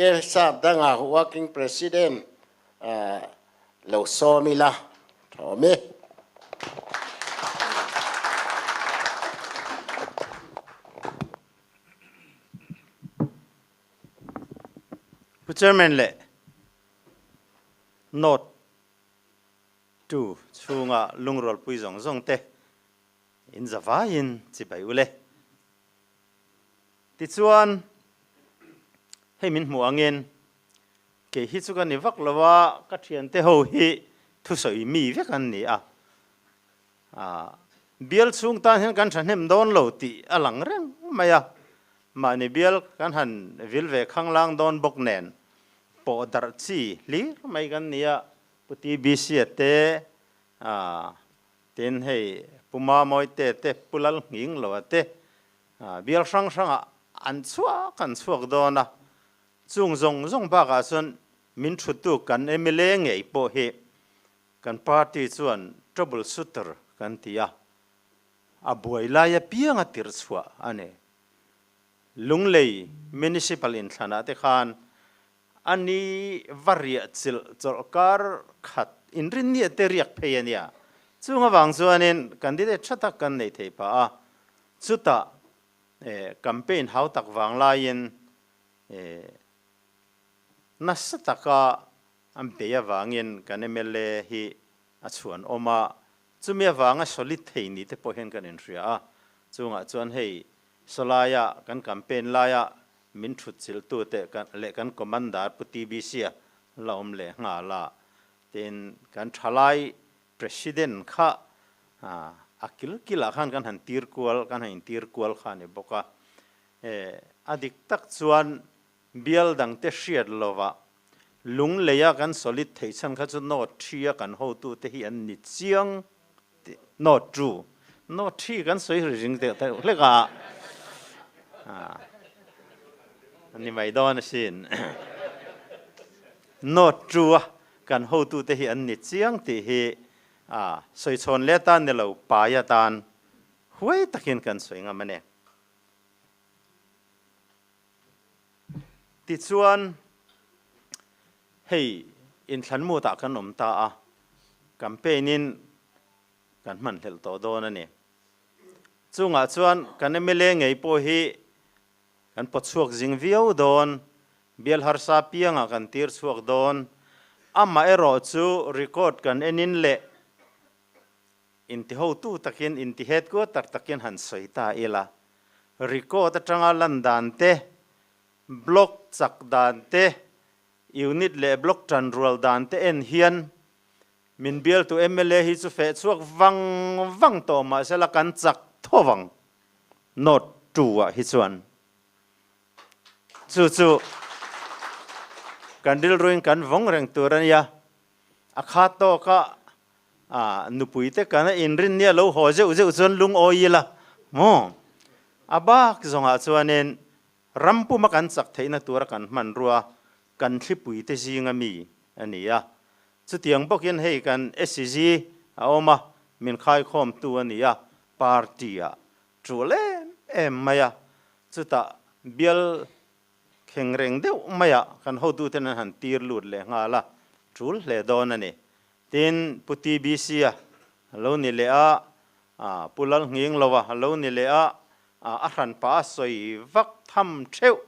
K Sapdanga Working President lo sawm ila tha awm e. Pu Chairman leh Note tu chhunga lungrualpui zawng zawng te in za vaiin chibai u le. Tichuan, hei min hmuh angin kei hi chu ka ni vak lo a, ka thiante ho hi thusawi mi vek an ni a. Bial chhung tan hian kan thahnem dawn lo tih a lang reng mai a, mahni bial kan han vil ve khanglang dawn bawk nen pawh darh chi hlir mai kan ni a, Pu TBC a te, tin hei Pu Mamawite te, Pu Lalnghingloa te, bial hrang hrangah an chhuak an chhuak dawn a, chung zawng zawng bakah chuan min thuttu kan mla ngei pawh hi kan party chuan trouble shooter kan ti a, a buai lai apiang a tirh chhuah a ni. Lunglei Municipal inthlanah te khan A ni va riah chilh chawlhkar khat inrinni te riak phei a nia. Chung avang chuanin candidate tha tak kan nei thei pah a, chutah campaign hau tak vang laiin nasa taka an bei avangin kan mla hi a chhuan awm a, chumi avanga solid thei ni te pawh hian kan inhria a, chungah chuan hei Sawlaia kan campaign laia min thut chilhtute leh kan commander Pu TBC a la awm leh nghal a, tin kan thalai President kha a kil kilah khan kan han tir kual, kan han intir kual kha a ni bawk a. A dik tak chuan bial dangte hriat lovah Lungleia kan solid theih chhan kha chu note thi a kan hotute hi an ni chiang tih note two, note thi kan sawi ri ring deuh deuh hlek a, a ni mai dawn asin. Note two a kan hotute hi an ni chiang tih hi sawi chhawn leh atan ni lo, pai atan huai takin kan sawi ngam a ni. Tichuan, hei inthlanmutah kan awm ta a, campaign-in kan hmanhlelh tawh dawn a ni. Chungah chuan kan mla ngei pawh hi kan pawt chhuak zing viau dawn, bial harsa piangah kan tir chhuak dawn. Amaherawh chu record kan enin leh Intihotu takin, inti headquarter takin han sawi ta ila, record atanga lan dan te, block chak dan te, unit leh block tanrual dan te en hian min bialtu mla hi chu feh chhuak vang vang tawh mahsela kan chak tho vang note two ah hi chuan chu chu kan rilruin kan vawng reng tur a nia. A khat tawk a, a nupui te kan a inrin nia lo haw zeuh zeuh chuan lungawi ila maw? A bak zawngah chuanin ram puma kan chak theihna tura kan hmanrua kan thlipui te zinga mi a ni a. Chutiang bawkin hei kan SCG a awm a, min khaikhawmtu a ni a, party-ah tul em em mai a, chutah bial Kheng reng deuh maiah kan hotuten an han tir lut leh nghal a, tul hle dawn a ni. Tin, Pu TBC a lo ni leh a, Pu Lalnghingloa a lo ni leh a, a hranpa a sawi vak tham theuh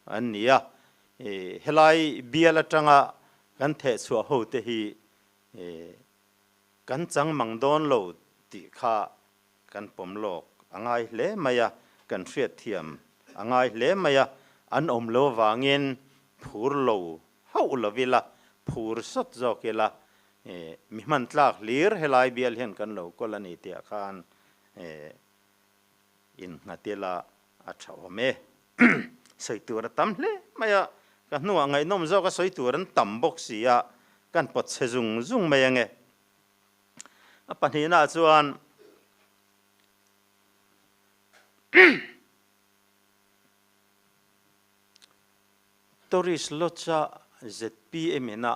an ni a. Helai bial atanga kan thehchhuah hote hi kan chang mang dawn lo tih kha Kan pawm lawk a ngai hle mai a, kan hriatthiam a ngai hle mai a, an awm lo avangin phur lo hauh lo ila, phur sawt zawk ila, mi hman tlak hlir helai bial hian kan lo kawl a ni tih ah khan innghat ila a tha awm e. Sawi tur a tam hle mai a, ka hnuah ngaihnawm zawk a sawi tur an tam bawk si a, kan pawt chhe zung zung mai ange. A pahnihnaah chuan Tourist Lodge-a zpm ina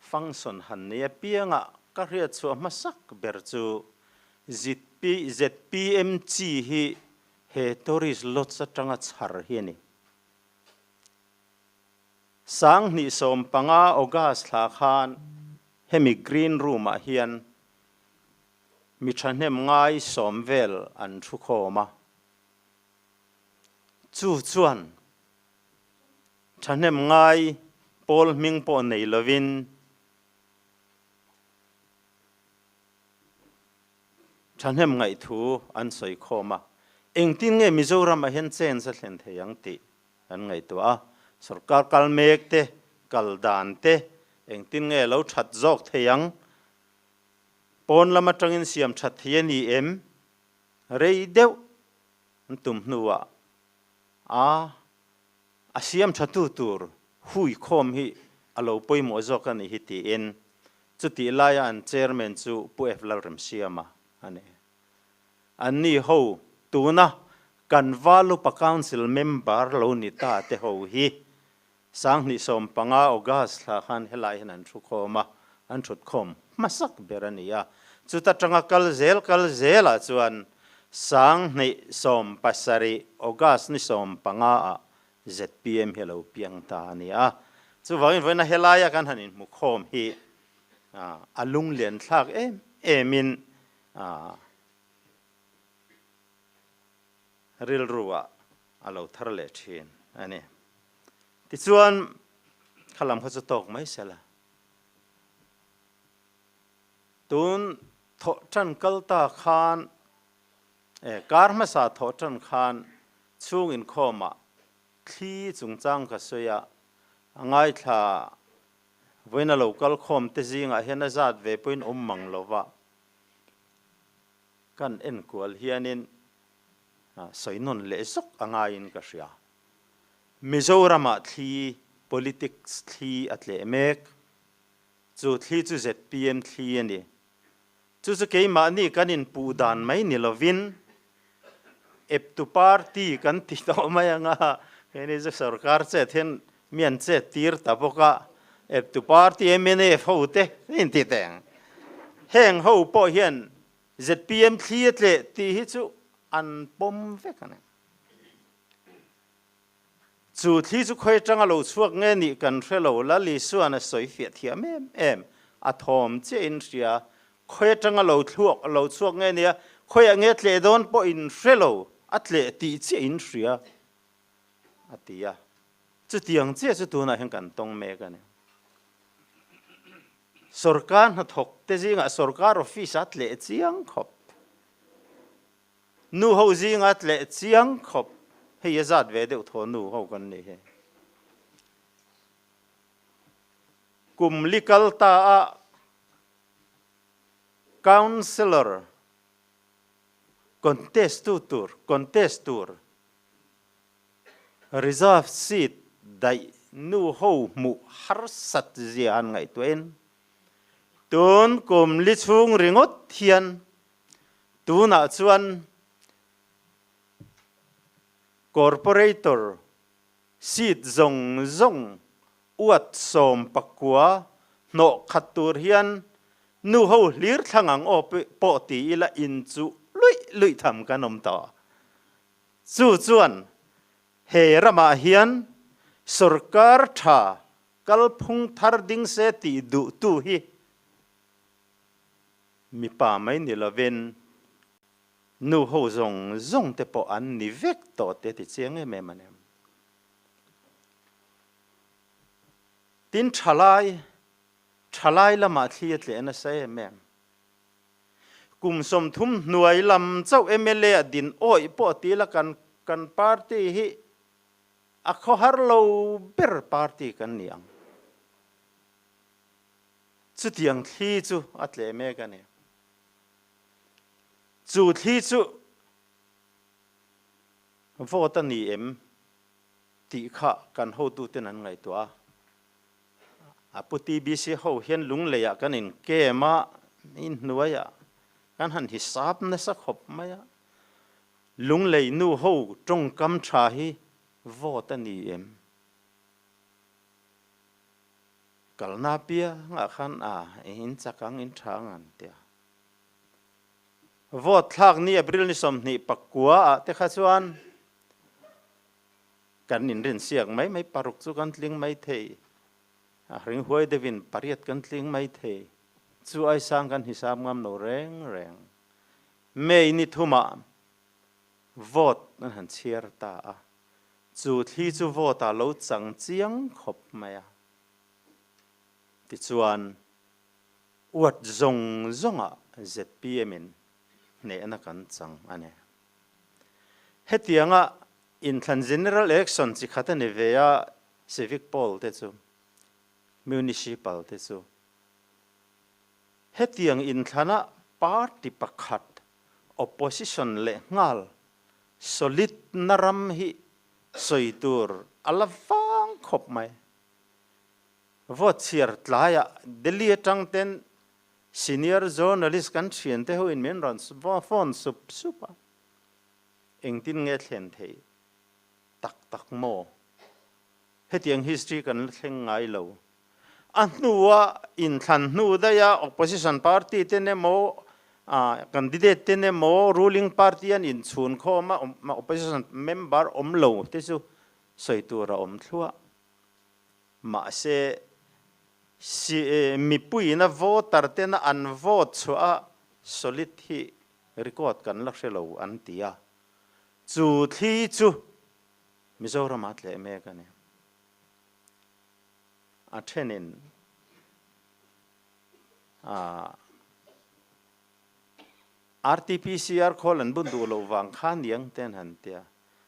function han nei apianga ka hriatchhuah hmasak ber chu zpm chi hi he Tourist Lodge atanga chhar hi a ni. 2015 August thla khan hemi green room ah hian mi thahnem ngai sawm vel an thu khawm a. Chu chuan thahnem ngai pawl hming pawh nei lovin thahnem ngaih thu an sawi khawm a. Engtin nge Mizoram ah hian change a thlen thei ang tih an ngaihtuah a. Sorkar kal mek te, kal dan te engtin nge lo that zawk thei ang? Pawn lam atangin siam that thei a ni em? Rei deuh an tum hnuah a a siam thatu tur hui khawm hi a lo pawimawh zawk a nih hi tiin chutih laia an chairman chu Pu F Lalremsiama a ni. Anni ho tuna kan Valupa Council member lo ni ta te ho hi 2015 August thla khan helai hian an thu khawm a, an thut khawm hmasak ber a ni a. Chuta tanga kal zel kal zelah chuan 2017 August ni 15 ah zpm hi a lo piang ta a ni a. Chuvangin vawiina helaia kan han inhmu khawm hi a lunglian thlak em emin rilru ah a lo thar leh thin a ni. Tichuan, kha lam kha chu tawk mai sela. Tun thawh tan kal ta khan, e, kar hmasa thawh tan khan chhung inkhawmah thli chungchang ka sawi a, a ngaithla vawiin a lo kal khawm te zingah hian a zat ve pawhin awm mang lova kan enkual hianin sawi nawn leh zawk a ngaiin ka hria. Mizoramah thli, politics thli a tleh mek. Chu thli chu zpm thli a ni. Chu chu keimahni kan inpuh dan mai ni lovin eptu party kan ti tawh mai ang a, keini chu sorkar chet hian mi an chet tir ta bawk a, eptu party mnf ho te inti teh ang. Heng ho pawh hian zpm thli a tleh tih hi chu an pawm vek a ni. Chu thli chu khawi atanga lo chhuak nge nih kan hre lo, Lal Isuan a sawi fiah thiam em em. A thawm chiah in hria, khawi atanga lo thluak lo chhuak nge nia, khawiah nge tleh dawn pawh in hre lo, a tleh tih chiah in hria, a ti a. Chutiang chiah chu tunah hian kan tawng mek a ni. Sorkar hnathawk te zingah sorkar office a tleh chiang khawp. Nu ho zinga tleh chiang khawp hei a zat ve deuh thaw nu ho kan nih hi. Kum li kal ta a Councillor contest tu tur contest tur reserve seat daih nu ho hmuh harsat zia an ngaihtuahin tun kum li chhung ringawt hian Tunah chuan Corporator seat zawng zawng uat 19 hnawh khat tur hian nu ho hlir thlang ang aw pawh ti ila inchuh luih luih tham kan awm tawh. Chu chuan he ramah hian sorkar tha kalphung thar ding se tih duhtu hi Mipa mai ni lovin nu ho zawng zawng te pawh an ni vek tawh te ti chiang em em a ni. Tin thalai, thalai lamah thli a tleh nasa em em. Kum 30 hnuai lam chauh mla a din awih pawh ti ila kan kan party hi a khawhar lo ber party kan ni ang. Chutiang thli chu a tleh mek a ni. Chu thli chu vote a ni em tih kha kan hotuten an ngaihtuah a. A pu TBC ho hian lungleiah kan inkem a, inhnuaiah kan han hisap nasa khawp mai a. Lunglei nu ho tawngkam tha hi vote a ni em? Kalna piangah khan a in chak ang in tha ang an ti a. Vote thlak ni April ni 29 ah te kha chuan kan inrin siak mai mai paruk chu kan tling mai thei. A ring huai deuhin pariat kan tling mai thei. Chu ai sang kan hisap ngam lo reng reng. May ni thumah vote an han chhiar ta a. Chu thli chu vote ah lo chang chiang khawp mai a. Tichuan, uat zawng zawngah zpm in hnehna kan chang a ni. Hetianga inthlan General Election chi khat a ni ve a, Civic Poll te chu, Municipal te chu hetiang inthlana party pakhat opposition leh nghal solid na ram hi sawi tur a la vang khawp mai. Vote chhiar tlaiah Delhi atang ten senior journalist kan thian te ho in min rawn phone sup sup a, engtin nge thlen theih tak tak maw? Hetiang history kan la thleng ngai lo. A hnua inthlan hnu daiha opposition party ten emaw, candidate ten emaw ruling party an inchhun khawm a, opposition member awm lo te chu sawi tur a awm thluah. Mahse, mipuiin a voter tena an vote chhuah a solid hi record kan la hre lo an ti a. Chu thli chu Mizoram-a tleh mek a ni. A thenin RTPCR khawl an bun duh loh vang kha niang te an han ti a.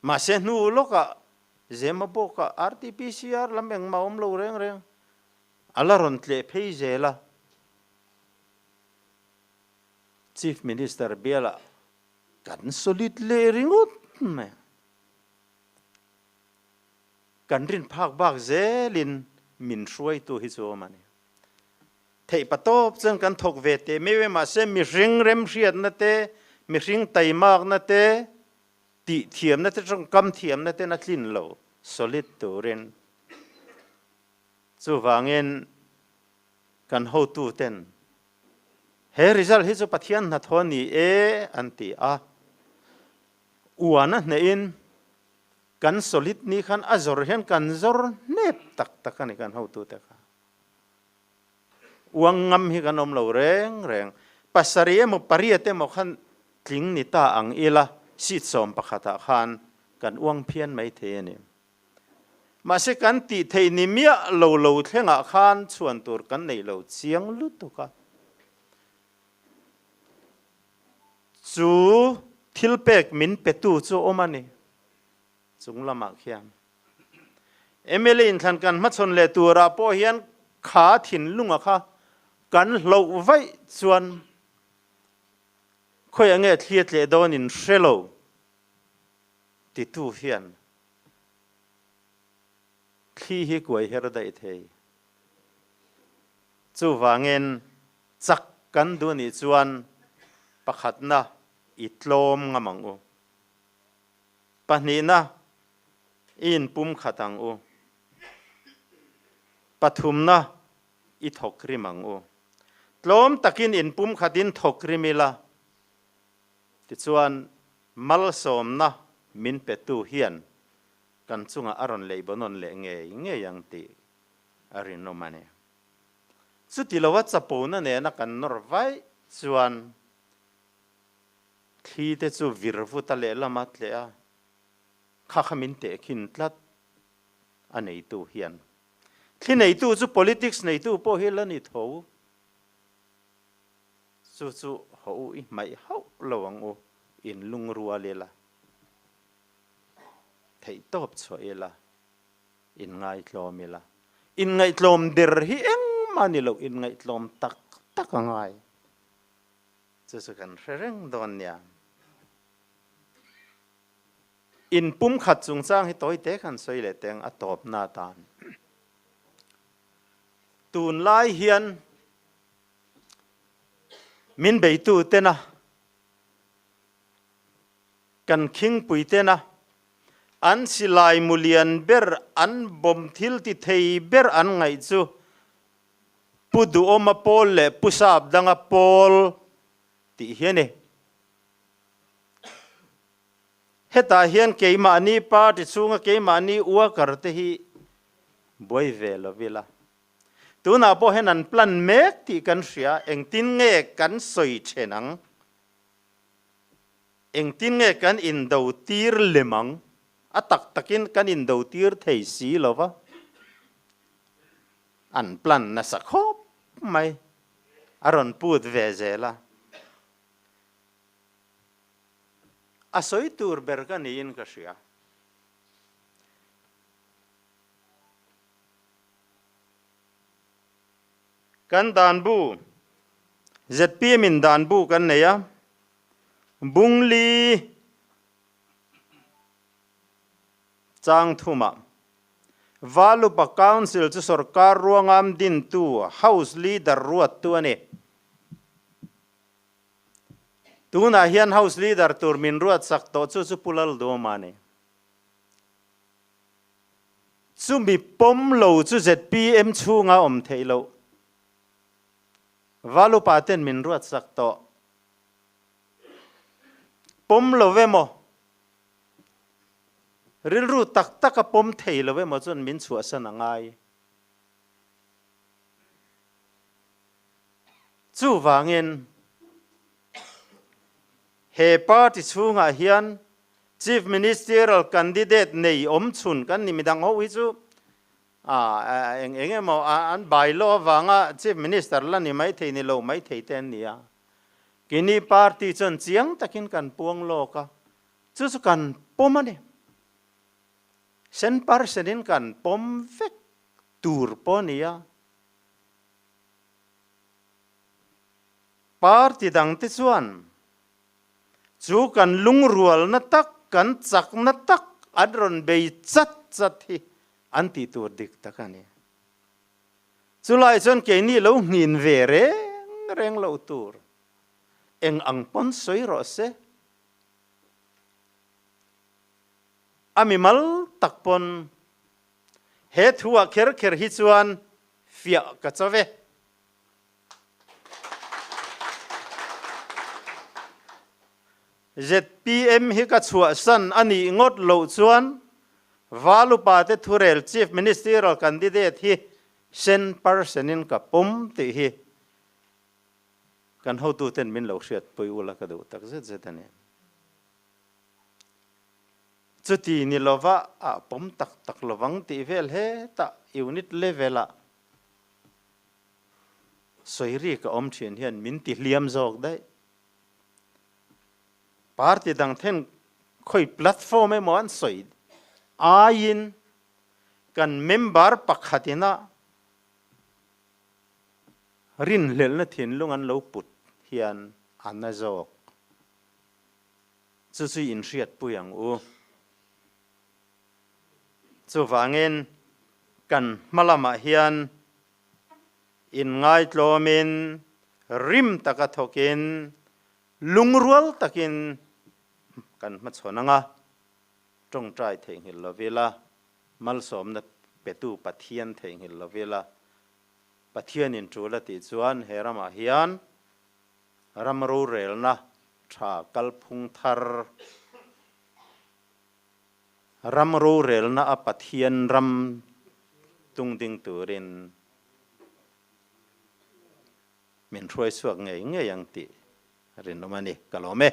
Mahse hnu lawkah Zema bawkah RTPCR lam engmah awm lo reng reng a la rawn tleh phei zel a. Chief Minister bialah kan solid leh ringawt mai a. Kan rin phak bak zelin min hruaitu hi chu awm a ni. Theih patawp chuan kan thawk ve teh meu e, mahse mihring remhriatna te, mihring taimakna te, tih thiamna te, tawngkam thiamna ten a tlin lo solid turin. Chuvangin kan hotu ten he result hi chu Pathian hnathawh a ni e an ti a, uan a hnehin kan solid ni khan a zawr hian kan zawr hnep tak tak a ni kan hotute kha. Uang ngam hi kan awm lo reng reng. Pasarih emaw pariat emaw khan tling ni ta ang ila seat 11 ah khan kan uang phian mai thei a ni. Mahse kan tih theih ni miah lo lo thlengah khan chhuan tur kan neih lo chiang lutuk a. Chu thil pek min petu chu awm a ni chung lamah khian. Mla inthlan kan hmachhawn leh turah pawh hian kha thinlunga kha kan hloh vaih chuan khawiah nge thli a tleh dawn in hre lo titu hian thli hi kuai her daih thei. Chuvangin chak kan duh nih chuan pakhatna i tlawm ngam ang u. Pahnihna i inpum khat ang u. Pathumna i thawk rim ang u. Tlawm takin inpum khatin thawk rim ila, tichuan malsawmna min petu hian kan chungah a rawn leibawn leh ngei ngei ang tih a rinawm a ni. Chuti lova chapona nena kan nawr vaih chuan thli te chu vir vut a lehlam a tleh a, kha kha min tehkhin tlat a neitu hian. Thli neitu chu politics neitu pawh hi la ni tho. Chu chu haw u i hmaih hauh lo ang u, in lungrual ila, theihtawp chhuah ila. Inngaihtlawm ila. Inngaihtlawm der hi engmah ni lo, inngaihtlawm tak tak a ngai. Chu chu kan hre reng dawn nia. In pumkhat chungchang hi tawi te khan sawi leh teng a tawpna atan. Tunlai hian min beitu tena Kan khingpui tena an silai mulian ber, an bawm thil ti thei ber an ngaih chu Pu Duhawma pawl leh Pu Sapdanga pawl tih hi a ni. Hetah hian keimahni party chhunga keimahni worker te hi buai ve lo ila. Tunah pawh hian an plan mek tih kan hria, engtin nge kan sawi then ang? Engtin nge kan indo tir lem ang? A tak takin kan indo tir thei si lo va, an plan nasa khawp mai, a rawn put ve zel a. A sawi tur ber ka niin ka hria. Kan dan bu, zpm in dan bu kan nei a, Bungli chang thumah Valupa Council chu sorkar ruangam dintu House Leader ruattu a ni. Tunah hian House Leader tur min ruatsak tawh chu chu Pu Lalduama a ni. Chumi pawm lo chu zpm chhunga awm theih loh. Valupa ten min ruatsak tawh. Pawm lo emaw, rilru tak taka pawm thei lo emaw chuan min chhuahsan a ngai. Chuvangin he party chhungah hian Chief Ministerial candidate nei awm chhun kan ni midang ho hi chu eng eng emaw an bylaw avanga Chief Minister la ni maithei ni lo maithei te an ni a. Kini party chuan chiang takin kan puang lawk a, chu chu kan pawm a ni. Sen par senin kan pawm vek tur pawh a ni a. Party dangte chuan chu kan lungrualna tak, kan chakna tak an rawn bei chat chat hi an tih tur dik tak a ni. Chulai chuan keini lo nghin ve reng reng loh tur eng ang pawn sawi rawh se. A mimal tak pawn he thuah kher kher hi chuan fiah ka cho ve. Zpm hi ka chhuahsan a nih ngawt loh chuan Valupa te thurel Chief Ministerial candidate hi sen person in ka pawm tih hi kan hotuten min lo hriatpui ula ka duh tak zet zet a ni. Chuti ni lova a pawm tak tak lovang tih vel hetah unit level ah sawi ri ka awm thin hian min ti hliam zawk daih. Party dang then khawi platform emaw an sawi aiin kan member pakhat ina rinhlelhna thinlung an lo put hian a na zawk. Chu chu inhriatpui ang u. Chuvangin kan hma lamah hian Inngaitlawmin, rim taka thawkin, lungrual takin kan hmachhawn ang a, tawngtai theihnghilh lo ila, malsawmna petu Pathian theihnghilh lo ila, Pathianin tul a tih chuan he ramah hian ram rorelna tha kalphung thar, ram rorelna a Pathian ram tung ding turin min hruai chhuak ngei ngei ang tih rinawm a ni. Ka lawm e.